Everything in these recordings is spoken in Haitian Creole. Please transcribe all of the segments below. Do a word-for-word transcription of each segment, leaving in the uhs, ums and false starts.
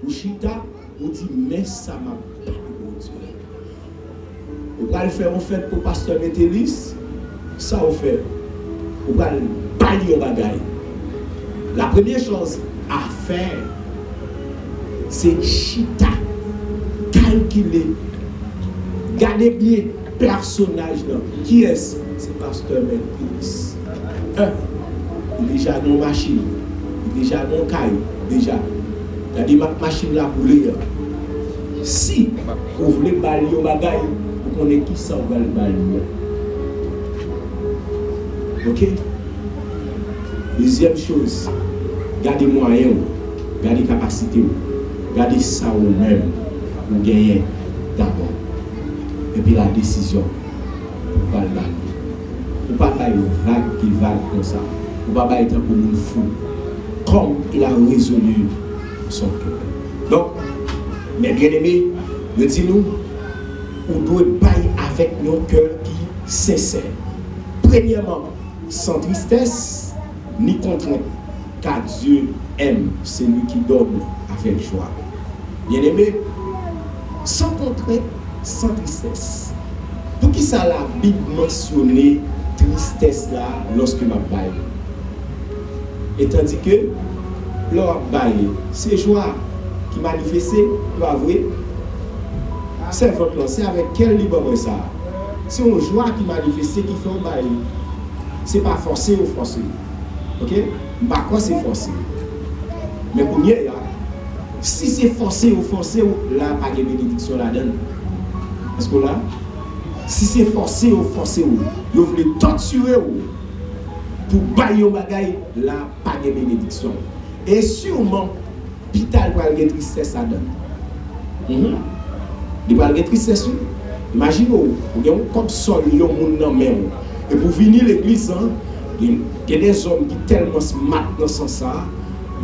Ou chita, ou di, men sa m ap bay Bondye. Ou pral fè yon fèt pou pastè Metelis, sa ou fè? Ou pral ba l yon bagay. La premyè chòz a fè, se chita, kalkile, gade byen pèsonaj lan. Kiyès? Se pastè Metelis. Li deja gen yon machin, li deja gen yon kay, deja. Gade ma- machin la pou li an. Si ou vle ba li yon bagay, ou konnen kisa ou pral ba li an. Oke? Dezyèm choz, gade mwayen w, gade kapasite w, gade sa ou menm ou genyen dabò. Epi la desizyon ou pral ba li. Ou pa bay vag ki vag konsa. Ou pa bay tankou moun fou. Comme il a résolu son cœur. Donk, mes bien-aimés, yo di nou, ou dwe bay avèk yon kè ki sensè. Premyèman, sans tristesse ni contrainte, car Dieu aime celui qui donne avec joie. Bien-aimé, sans contrainte, sans tristesse. Poukisa Labib mansyone tristès la lòske m ap bay? Etandike lè w ap bay, se jwa ki manifeste, pa vre? Sèvant lan, se avèk kè l li ban mwen sa. Se yon jwa ki manifeste ki fè w bay. Se pa fòse yo fòse. Oke? M pa kwè se fòse. Men kounye a, si se fòse yo fòse w, la pa gen benediksyon ladan l. Èske w la? Si se fòse yo fòse w, yo vle tòtire w pou bay yon bagay, la pa gen benediksyon. E siman, pita l pral gen tristès ladan l. Mhm. Li pral gen tristès, wi. Imajine w, ou gen yon kòb sòl yon moun nan men w. Epi w vini legliz lan, gen, gen de zòm ki tèlman smat nan sans sa,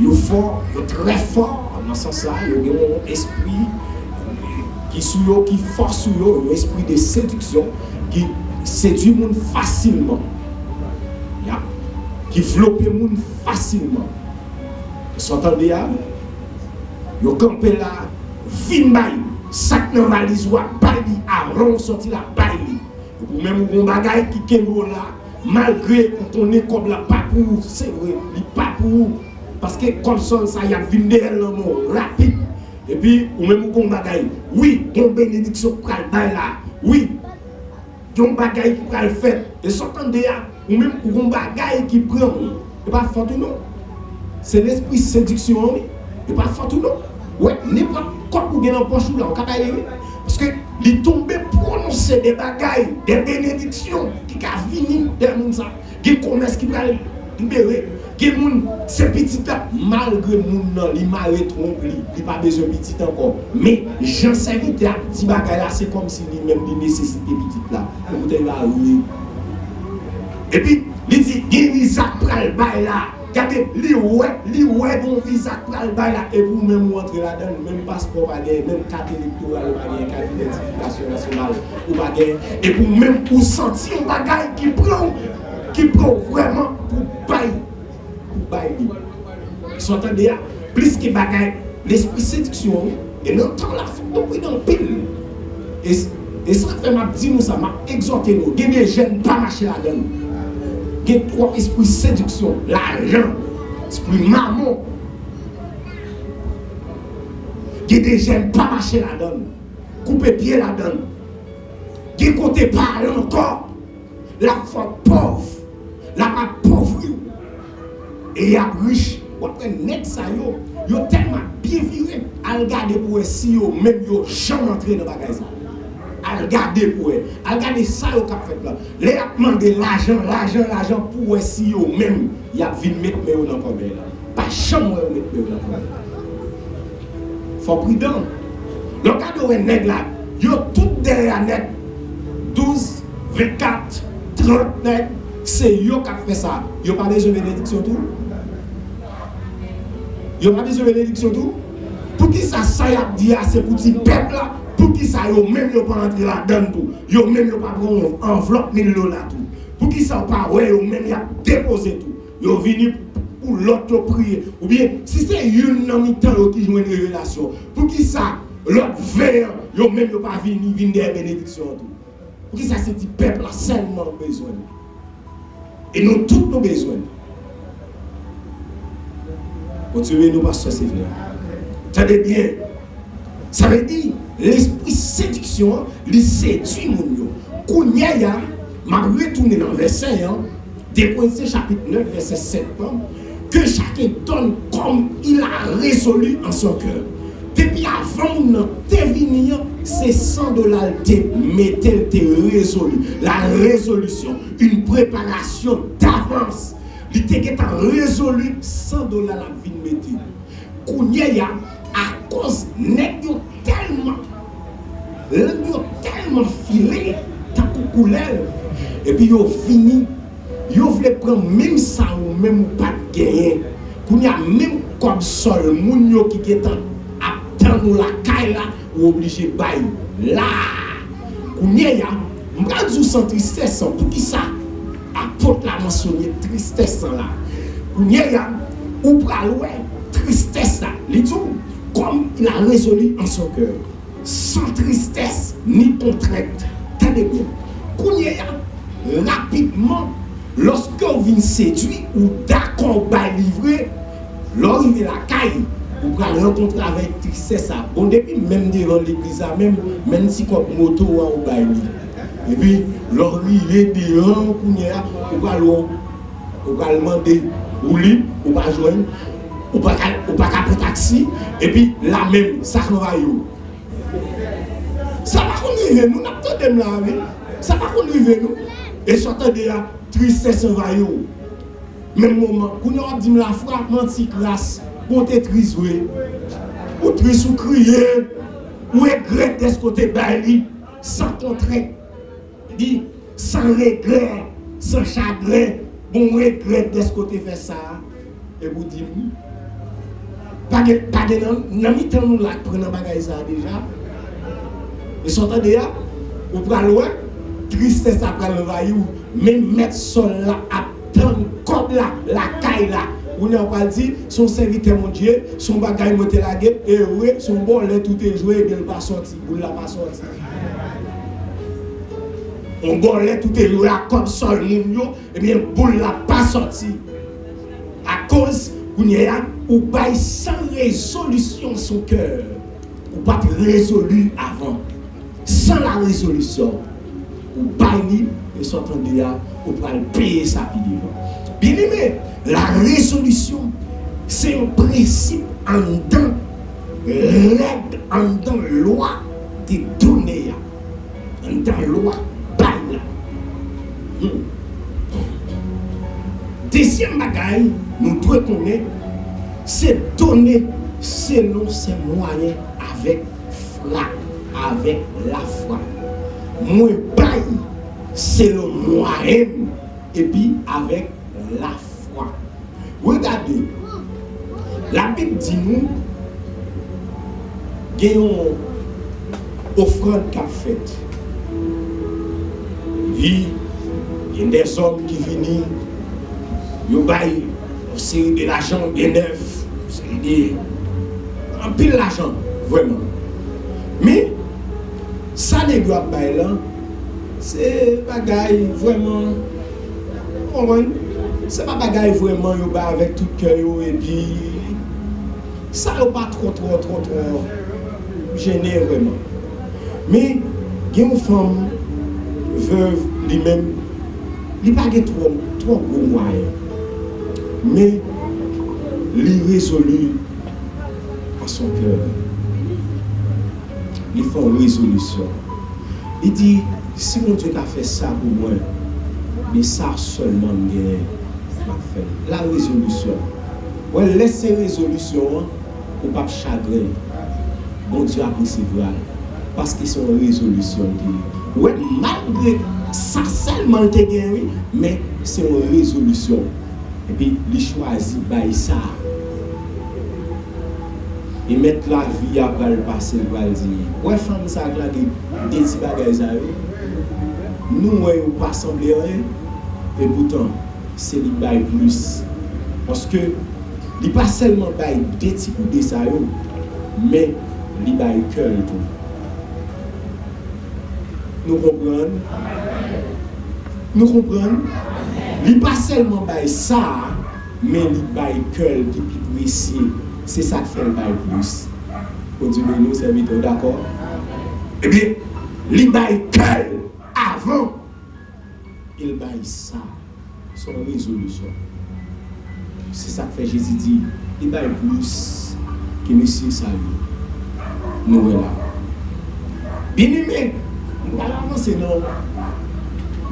yo fò, yo trè fò nan sans sa, yo gen yon espri ki sou yo, ki fò sou yo, yon espri de sediksyon, ki sedui moun fasilman. Ya. Ki vlope moun fasilman. Sa w tande a, yo kanpe la, vin bay. Sa k nan valiz ou a, bay li, avan w sòti la, bay li. Ou menm ou gon bagay ki kenbe w la, malgre ou konnen kòb la pa pou ou, se vre, li pa pou ou. Paske kòb sòl sa, y ap vin dèyè l nan men w rapid. Epi, ou menm ou gon bagay. Wi, gon benediksyon k pral bay la. Wi, gen yon bagay ki pral fèt. E sa w tande a, ou menm ou gon bagay ki pran w. E pa fòt ou non. Se lespri sediksyon an, wi. E pa fòt ou non. Wè, nenpòt kòb ou gen nan pòch ou la, ou ka bay li, wi. Paske li tonbe pwononse de bagay, de benediksyon ki ka vini dèyè moun sa. Gen komès ki pral libere. Gen moun, se pitit la, malgre moun nan, li mare twonp li, li pa bezwen pitit ankò. Men, jan sèvitè a ap di bagay la, se kòmsi li menm li nesesite pitit la. Ou koute l la, wi. Epi, li di, gen viza k pral bay la. Gade, li wè, li wè gon viza k pral bay la. Epi ou menm ou antre ladan l, menm paspò ou pa genyen, menm kat elektoral ou pa genyen, kat idantye- Edikasyon nasyonal, ou pa gen, epi ou menm ou santi yon bagay ki pran w, ki pran w vrèman pou bay, pou bay li. Sa w tande a, plis ke bagay, lespri sediksyon, wi. E nan tan la, fòk nou pridan anpil. E, e sa k fè m ap di nou sa, m ap egzòte nou. Gen de jèn pa mache ladan l. Gen twòp espri sediksyon, lajan, espri mamon. Gen de jèn pa mache ladan l. Koupe pye ladan l. Gen kote pa al ankò. L ap fè w pòv. L ap apovri w. E y ap rich. W ap wè nèg sa yo, yo tèlman ap byen vire. Al gade pou wè si yo menm yo janm antre nan bagay sa. Al gade pou wè. Al gade sa yo k ap fèt la. Lè y ap mande lajan, lajan, lajan pou wè si yo menm y ap vin met men yo nan kòbèy la. Pa janm wè yo met men yo nan kòbèy la. Fò w pridan. Lè w gade w wè nèg la, yo tout dèyè a nèt. Douz, vennkat, trant nèg, se yo k ap fè sa. Yo pa bezwen benediksyon tou? Yo pa bezwen benediksyon tou? Poukisa sa y ap di a se pou ti pèp la? Poukisa yo menm yo pa antre ladan l tou? Yo menm yo pa pran yon anvlòp mil dola tou? Poukisa w pa wè yo menm y ap depoze tou? Yo vini pou pou lòt yo priye. Oubyen, si se youn nan mitan yo ki jwenn revelasyon, poukisa lòt ven an, yo menm yo pa vini, vin dèyè benediksyon an tou? Poukisa se ti pèp la sèlman ou bezwen li? E nou tout nou bezwen li. Bondye beni w, pastè Severin. Tande byen. Sa vle di, lespri sediksyon an, li sedui moun yo. Kounye a, m ap retounen nan vèsè an, de Korentyen chapit nèf, vèsè sèt lan, que chacun donne comme il a résolu en son cœur. Depi avan moun nan te vini an, se san dola l te mete, l te rezoli. La résolution, une préparation d'avance. Li te gentan rezoli san dola l ap vin mete. Kounye a, akoz nèg yo tèlman, lang yo tèlman file tankou koulèv, epi yo vini, yo vle pran menm sa ou menm ou pa t genyen. Kounye a, menm kòb sòl moun yo ki gentan ap tann ou lakay la, ou oblije bay la. Kounye a, m pral di w san tristès an, poukisa apot la mansyone tristès lan la. Kounye a, ou pral wè tristès la. Li di w, comme il a résolu en son cœur, sans tristesse ni contrainte. Tande byen. Kounye a, rapidman, lòske w vin sedui, ou dakò w bay li vre, lè w rive lakay, ou pral rankontre avèk tristès la. Bon, depi menm devan legliz la menm, menm ti kòb moto a ou bay li. Epi, lè w rive deyò kounye a, ou pral wè, ou pral mande woulib, ou pa jwenn, ou pa ka, ou pa ka pran taksi, epi la menm, sa k anvayi w. Sa pa konn rive nou, n ap tande m la, wi. Sa pa konn rive nou. E sa w tande a, tristès anvayi w. Menm moman, kounye a w ap di m lafwa, manti kras, bon, w te tris vre. Ou tris, ou kriye, ou regrèt dèske w te bay li, san kontrent. Di, san regrè, san chagren, bon, w regrèt dèske w te fè sa a. Epi w di m, pa gen, pa gen nan, nan mitan nou la k pran nan bagay sa a deja. E sa w tande a, ou pral wè, tristès la pral anvayi w, men mèt sòl la ap tann kòb la lakay la. Kounye a w pral di, se yon sèvitè Bondye, se yon bagay mwen te lage, e vre, se yon bòlèt ou te jwe, ebyen l pa sòti, boul la pa sòti. Yon bòlèt ou te jwe ak kòb sòl moun yo, ebyen, boul la pa sòti. Akoz, kounye a, ou bay san rezolisyon sou kè. Ou pa t rezoli avan. San la rezolisyon, ou bay li, e sa w tande a, ou pral peye sa pi devan. Byeneme, la rezolisyon, se yon prensip anndan règ, anndan lwa de done a. Anndan lwa bay la. Hmm. Dezyèm bagay, nou dwe konnen, se done selon se mwayen avèk fra, avèk lafwa. Mwen bay selon mwayen m epi avèk lafwa. Regade, Labib di nou gen yon ofrann k ap fèt. Epi, gen dèzòm ki vini, yo bay yon seri de lajan byen nèf, yon seri de, anpil lajan, vrèman. Men, sa nèg yo ap bay lan, se bagay vrèman, ou konprann? Se pa bagay vrèman yo bay avèk tout kè yo, epi sa yo pa twò, twò, twò, twò jennen vrèman. Men, gen yon fanm vèv, li menm, li pa gen twò, twò gwo mwayen. Men, li rezoli an son kè. Li fè yon rezolisyon. Li di, si Bondye ka fè sa pou mwen, men sa sèlman m genyen, m ap fè l. La rezolisyon. Wè, lè se rezolisyon an, ou p ap chagren. Bondye ap resevwa l. Paske se yon rezolisyon l te ye. Ou wè, malgre sa sèlman l te gen, wi, men se yon rezolisyon. Epi li chwazi bay sa. E mèt lavi a pral pase, l pral di, wè fanm sa k lage de ti bagay sa yo? Nou wè yo pa sanble anyen. Epoutan, se li k bay plis. Paske li pa sèlman bay de ti koude sa yo, men li bay kè l tou. Nou konprann? Nou konprann? Li pa sèlman bay sa a, men li bay kè l ki pi presye. Se sa k fè l bay plis. Bondye beni w, sèvitè, w dakò? Ebyen, li bay kè l avan e l bay sa. Se yon rezolisyon. Se sa k fè Jezi di, li bay plis ke mesye sa yo. Nou wè la. Byeneme, nou pral avanse nan,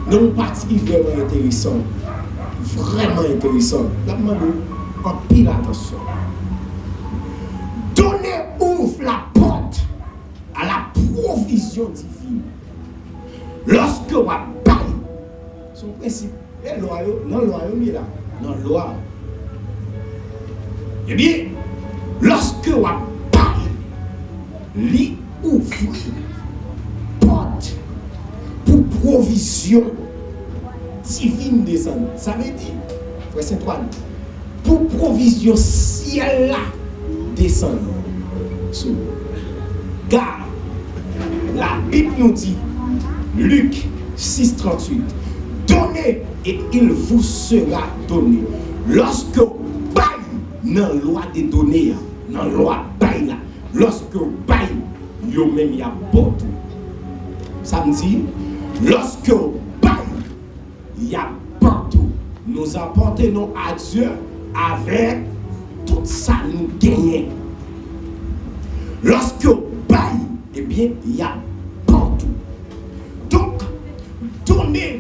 nan yon pati ki vrèman enteresan. Vrèman enteresan. L ap mande w anpil atansyon. Donner ouvre la porte à la provision divine. Lòske w ap bay, se yon prensip. E lwa yo, nan lwa yo li ye la. Nan lwa. Ebyen, lòske w ap bay, li ouvri pòt pou pwovizyon divin desann. Sa vle di, frè Sentwàn, pou pwovizyon syèl la desann sou ou. Gade, Labib nou di, Lik sis tranntuit, donnez et il vous sera donné. Lòske w bay nan lwa de done a, nan lwa bay la, lòske w bay, yo menm y ap ba w tou. Sa m di, lòske w bay, y ap ba w tou. Nous appartenons à Dieu avec tout sa nou genyen. Lòske w bay, ebyen, y ap ba w tou. Donk, done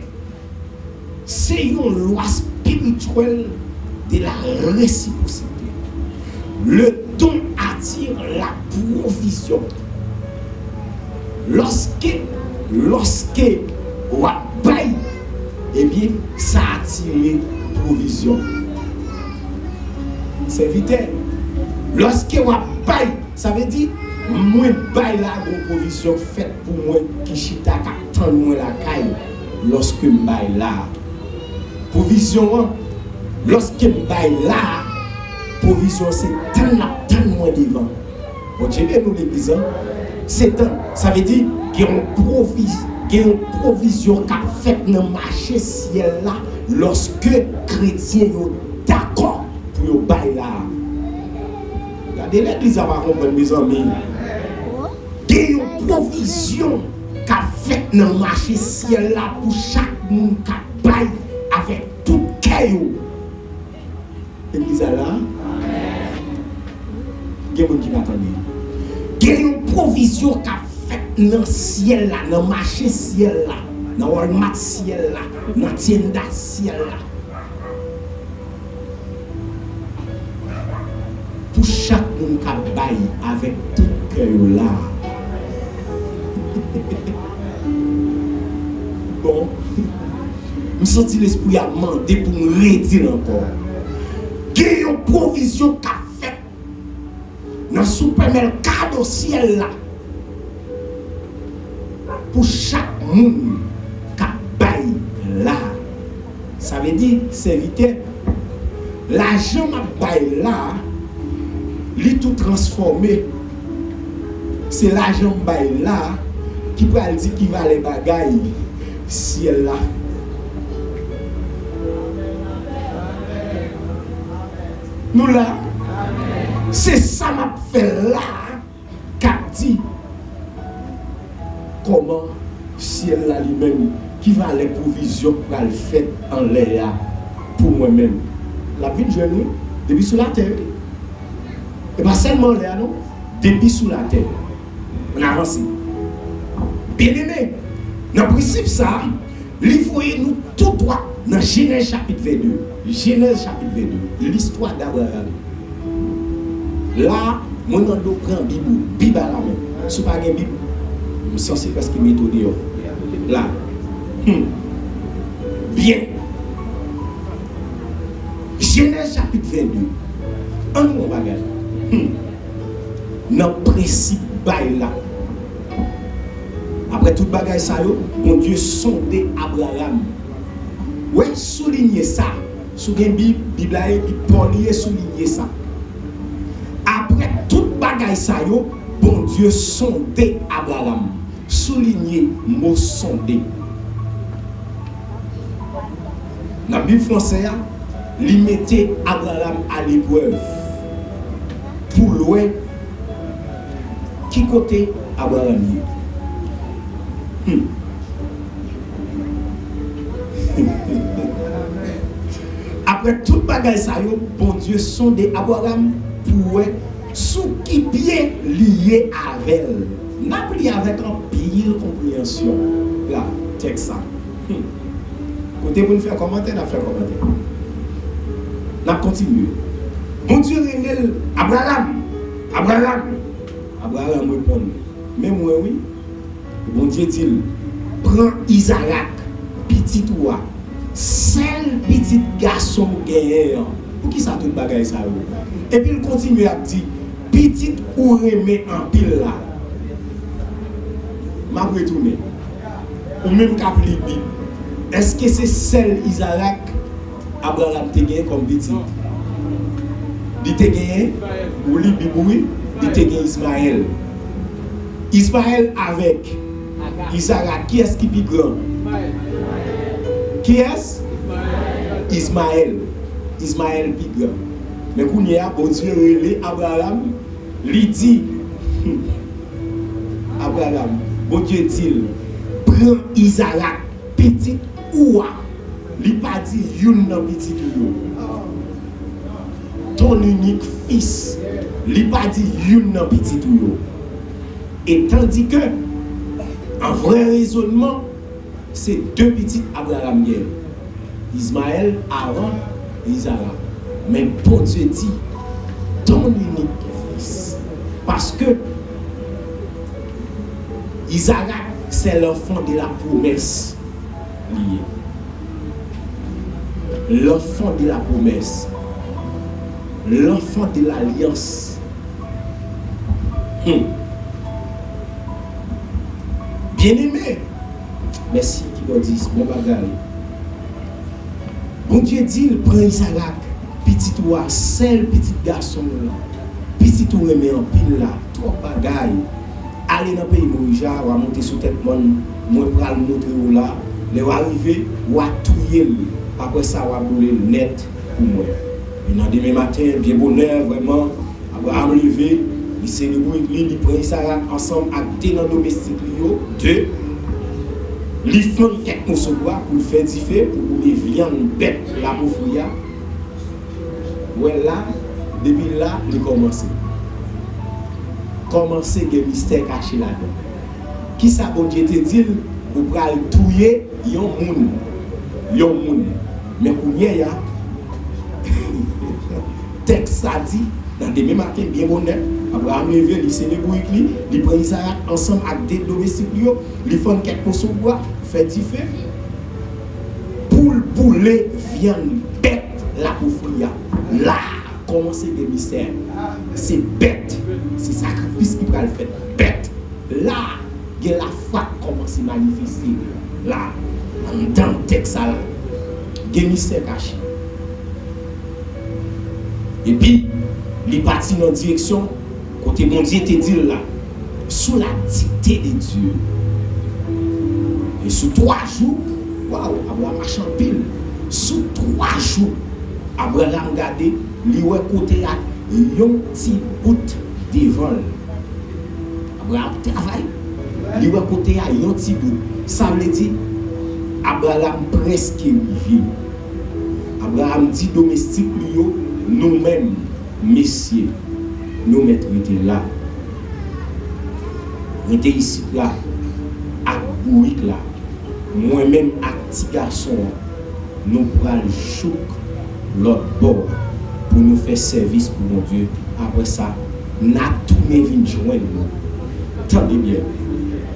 se yon lwa espirityèl de la réciprocité. Le don attire la provision. Lòske, lòske w ap bay, ebyen, sa atire pwovizyon. Sèvitè, lòske w ap bay, sa vle di, mwen bay la, gon pwovizyon fèt pou mwen ki chita k ap tann mwen lakay lòske m bay la. Pwovizyon an, lòske m bay la, pwovizyon an se tann l ap tann mwen devan. Bondye beni w legliz an. Se tann, sa vle di, gen yon pwoviz-, gen yon pwovizyon k ap fèt nan mache syèl la lòske kretyen yo dakò pou yo bay la. Gade legliz la pa konprann, mezanmi. Gen yon pwovizyon k ap fèt nan mache syèl la pou chak moun k ap bay avèk tout kè yo. Legliz la la? Gen moun ki pa tande. Gen yon pwovizyon k ap fèt nan syèl la, nan mache syèl la, nan Walmart syèl la, nan tyenda syèl la. Pou chak moun k ap bay avèk tout kè yo la. Bon, m santi Lespri a mande pou m redi l ankò. Gen yon pwovizyon k ap fèt nan sipèmèkado syèl la pou chak moun k ap bay la. Sa vle di, sèvitè, lajan m ap bay la, li tou transfòme. Se lajan m bay la ki pral di ki valè bagay syèl la. Nou la? Se sa m ap fè la k ap di kòman syèl la li menm, ki valè pwovizyon k pral fèt anlè a pou mwen menm. L ap vin jwenn, wi, depi sou latè, wi. E pa sèlman anlè a, non, depi sou latè. Ann avanse. Byeneme, nan prensip sa a, li voye nou tou dwat nan Jenèz chapit vennde. Jenèz chapit vennde. Listwa d'Abraham. La, mwen mande w pran Bib ou, Bib a la men. Si w pa gen Bib, m sanse prèske mete w deyò. La. Hmm. Byen. Jenèz chapit vennde. Ann wè yon bagay. Hmm. Nan prensip bay la. Apre tout bagay sa yo, Bondye sonde Abraram. Wi, soulinye sa. Si w gen Bib, Bib la e Bib pa w li ye, soulinye sa. Apre tout bagay sa yo, Bondye sonde Abraram. Soulinye mo sonde. Nan Bib fransè a, li mete Abraram aleprèv pou l wè ki kote Abraram ye. Hmm. Apre tout bagay sa yo, Bondye sonde Abraram pou wè sou ki pye li ye avè l. N ap li avèk anpil konpreyansyon la, tèks sa. Hmm. Kote pou n fè kòmantè, n ap fè kòmantè. N ap kontinye. Bondye rele l, Abraram! Abraram! Abraram reponn, men mwen wi. Bondye di l, pran Izarak, pitit ou a, sèl pitit gason w genyen an. Poukisa tout bagay sa yo? Epi l kontinye ap di, pitit ou renmen anpil la. M ap retounen. Ou menm k ap li Bib, èske se sèl Izarak Abraram te genyen kòm pitit? Li te genyen, ou li Bib ou wi, li te gen Izmayèl. Izmayèl avèk Izarak, kiyès ki pi gran? Kiyès? Izmayèl. Izmayèl pi gran. Men kounye a, Bondye rele Abraram, li di, Abraram, Bondye di l, pran Izarak, pitit ou a. Li pa di youn nan pitit ou yo. Ton unique fils. Li pa di youn nan pitit ou yo. E tandike, an vrè rezònman, se de pitit Abraram gen. Izmayèl avan Izarak. Men Bondye di, ton unique fils. Paske Izarak, c'est l'enfant de la promesse. Li ye. L'enfant de la promesse. L'enfant de l'alliance. Hmm. Byeneme, mèsi ki bon dis, bon bagay. Bondye di l, pran Izarak, pitit ou a, sèl pitit gason w lan, pitit ou renmen anpil la, twòp bagay. Ale nan peyi Morija, w a monte sou tèt mòn, mwen pral montre w la. Lè w a rive, w a touye l. Apre sa, w a boule l nèt pou mwen. E nan demen maten, byen bonè, vrèman, Abraram leve, li sere bourik li, li pran Izarak ansanm ak de nan domestik li yo, de. Li fann kèk moso bwa pou l fè dife, pou boule vyann bèt l ap ofri a. Wè la, depi la, li kòmanse. Kòmanse gen mistè kache ladan. Kisa Bondye te di l? Ou pral touye yon moun. Yon moun. Men kounye a, tèks sa di, nan demen maten, byen bonè, Abraram leve, li sere bourik li, li pran Izarak ansanm ak de domestik li yo, li fann kèk moso bwa, fè dife, pou l boule vyann bèt l ap ofri a. La a kòmanse gen mistè. Se bèt, se sakrifis ki pral fèt. Bèt. La a, gen lafwa k kòmanse manifeste. La a, anndan tèks sa la, gen mistè kache. Epi, li pati nan direksyon kote Bondye te di l la, sous la dictée de Dieu. E sou twa jou, waw, Abraram mache anpil. Sou twa jou, Abraram gade, li wè kote a yon ti bout devan l. Abraram travay, li wè kote a yon ti bout. Sa vle di, Abraram prèske rive. Abraram di domestik li yo, nou menm, mesye, nou mèt rete la. Rete isit la, ak bourik la. Mwen menm ak ti gason an, nou pral jouk lòt bò pou nou fè sèvis pou Bondye. Apre sa, n a tounen vin jwenn nou. Tande byen.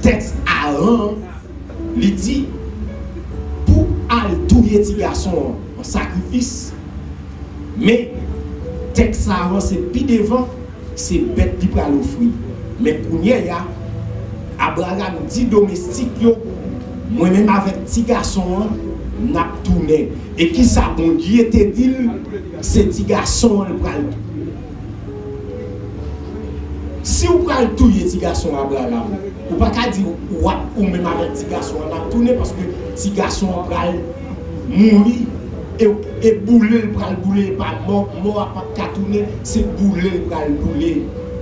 Tèks Aran, li di, pou al touye ti gason an an sakrifis, men tèks sa avanse pi devan, se bèt li pral ofri. Men kounye a, Abraram di domestik yo, mwen menm avèk ti gason an, N ap tounen. E kisa Bondye te di l? Se ti gason an l pral touye. Si w pral touye ti gason Abraram, ou pa ka di w ap, ou menm avèk ti gason an n ap tounen, paske ti gason an pral mouri, e, e boule l pral boule, e pa mò, mò a p ap ka tounen, se boule l pral boule.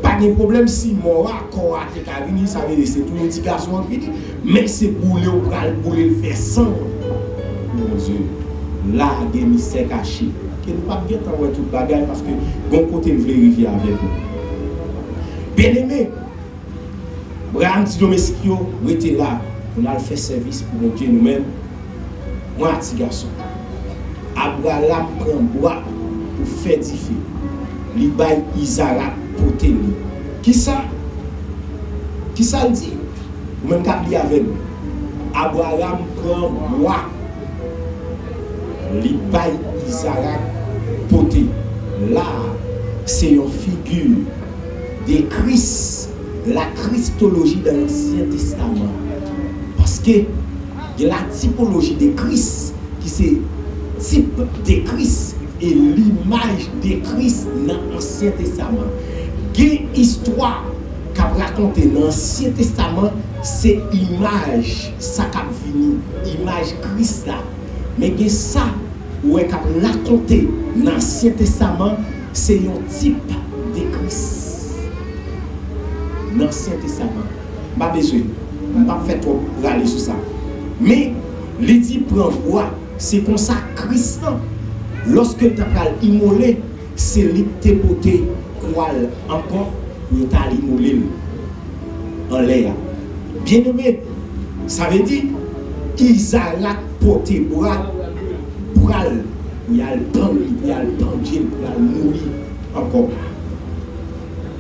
Pa gen pwoblèm si mò a, kò a te ka vini, sa vle di se touye ti gason an k vini, men se boule w pral boule l fè san. Bondye, la gen mistè kache. Ke nou p ap gentan wè tout bagay, paske gon kote m vle rive avèk nou. Byeneme, Abraram di domestik yo, rete la pou n al fè sèvis pou Bondye nou menm, mwen ak ti gason. Abraram pran bwa pou fè dife. Li bay Izarak pote li. Kisa? Kisa l di? Ou menm k ap li avè m. Abraram pran bwa. Li bay Izarak pote. La, se yon figi de Kris, la Christologie dans l'Ancien Testament. Paske gen la typologie de Christ, ki se tip de Kris e limaj de Kris nan Ansyen Testaman. Gen istwa k ap rakonte nan Ansyen Testaman, se imaj sa k ap vini, imaj Kris la. Men gen sa ou wè k ap rakonte nan Ansyen Testaman, se yon tip de Kris. Nan Ansyen Testaman, m pa bezwen, m p ap fè twòp rale sou sa. Men, li di pran bwa, se konsa Kris lan, lòske l ta pral imole, se li k te pote kwa l ankò pou yo t al imole l anlè a. Byeneme, sa vle di, Izarak pote bwa, bwa l, pou y al pann li, pou y al pandye l, pou y al mouri ankò.